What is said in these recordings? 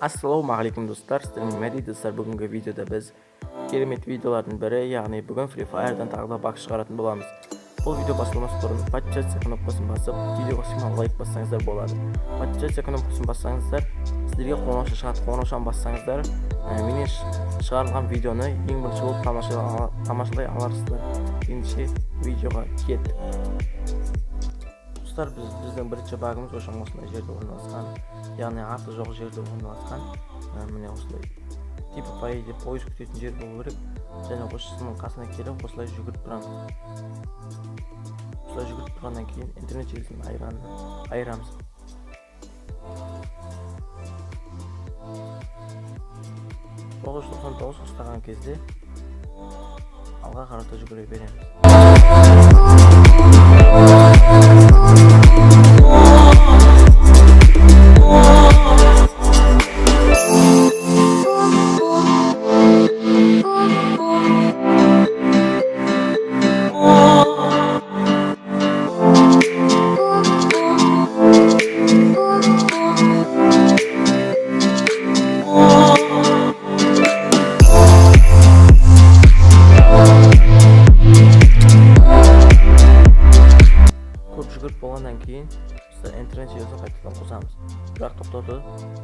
Ассалаумағалейкум достар, сіздермен Мәди. Достар, бүгінгі видеода біз керемет видеолардың бірі, яғни бүгін Free Fire'дан тағы да баг шығаратын боламыз. Бұл видео басталмас бұрын подписаться кнопкасын басып, видеоға сигнал лайк бассаңыздар болады. Подписаться кнопкасын бассаңыздар, сіздерге қоңырауша шығады. Қоңыраушаны бассаңыздар, менен шығарылған видеоны ең бірінші болып тамашалай аларсыздар. Ендеше видеоға кеттік. Достар, біздің бірінші багымыз осындай жерде орналасқан, яғни аты жоқ жерде орналасқан. Міне осындай типа по идее пойыз күтетін жер болу керек. Және осының қасына келіп осылай жүгіріп тұрамыз. Осылай жүгіріп тұрғаннан кейін интернет желісін айырамыз. 999 ұстаған кезде алға қарата жүгіре береміз. Көп жүгіріп болғаннан кейін интернет желісін қайтадан қосамыз. Бірақ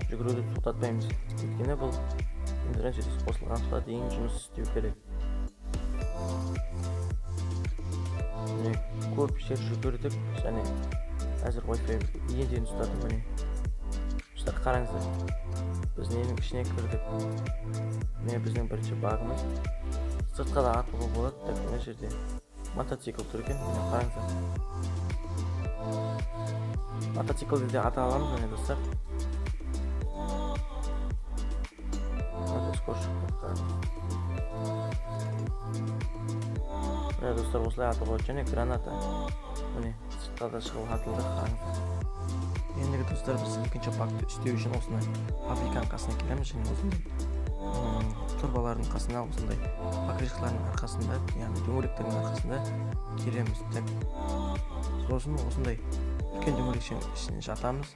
жүгіруді тоқтатпаймыз. Өйткені бұл интернет желісі қосылғанға дейін жұмыс істеу керек. Міне көп жер жүгірдік және әзір Wi-Fi енді ұстады. Міне достар, қараңыздар, біз ненің ішіне кірдік. Міне біздің бірінші багымыз. Сыртқа да атуға болады. Так, мына жерде мотоцикл тұр екен. Міне қараңыздар, мотоциклді де ата аламыз. Міне достар, міне достар, осылай атуға болады. Және граната, міне сыртқа да шығып атылды. Қараңыздар, ендігі достар, біз екінші багты істеу үшін осындай фабриканың қасына келеміз және осындай турбалардың қасына, осындай покрышкалардың арқасында, яғни дөңгелектердің арқасында келеміз. Так, сосын осындай үлкен дөңгелекшенің ішіне жатамыз.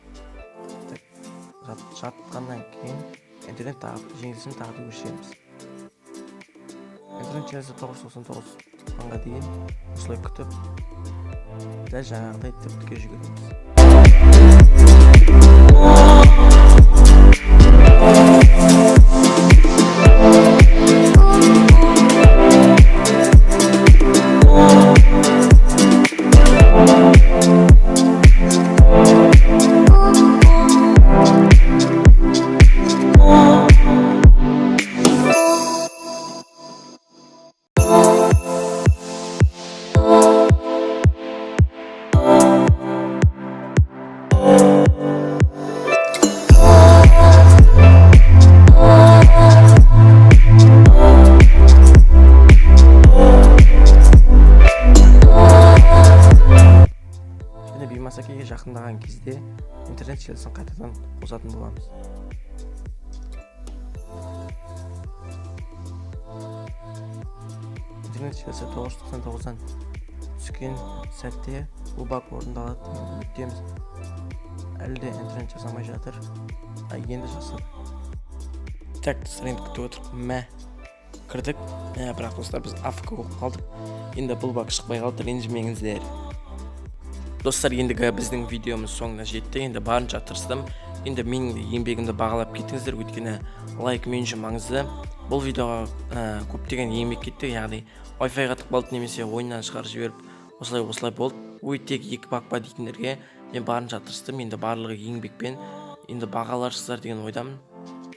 Так, жатқаннан кейін интернет желісін тағы да өшіреміз. Интернет желісі 999 тұтқанға дейін осылай күтіп, дәл жаңағыдай тіп-тіке жүгіреміз. Бимасакиге жақындаған кезде интернет желісін қайтадан қосатын боламыз. Интернет желісі 999-дан түскен сәтте бұл баг орындалады деген үміттеміз. Әлі де интернет жасамай жатыр. Енді жасады. Так, достар, енді күтіп отырық. Мә, кірдік. Бірақ достар, біз АФК болып қалдық. Енді бұл баг шықпай қалды, ренжімеңіздер. Достар, ендігі біздің видеомыз соңына жетті. Енді барынша тырыстым. Енді менің де еңбегімді бағалап кетіңіздер, өйткені лайк мен үшін маңызды. Бұл видеоға көптеген еңбек кетті, яғни Wi-Fi қатып қалды немесе ойыннан шығарып жіберіп, осылай болды. Ой, тек екі баг па дейтіндерге мен барынша тырыстым. Енді барлығы еңбекпен, енді бағаларсыздар деген ойдамын.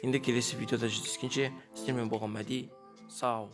Енді келесі видеода жүздескенше, сіздермен болған Мәди, сау.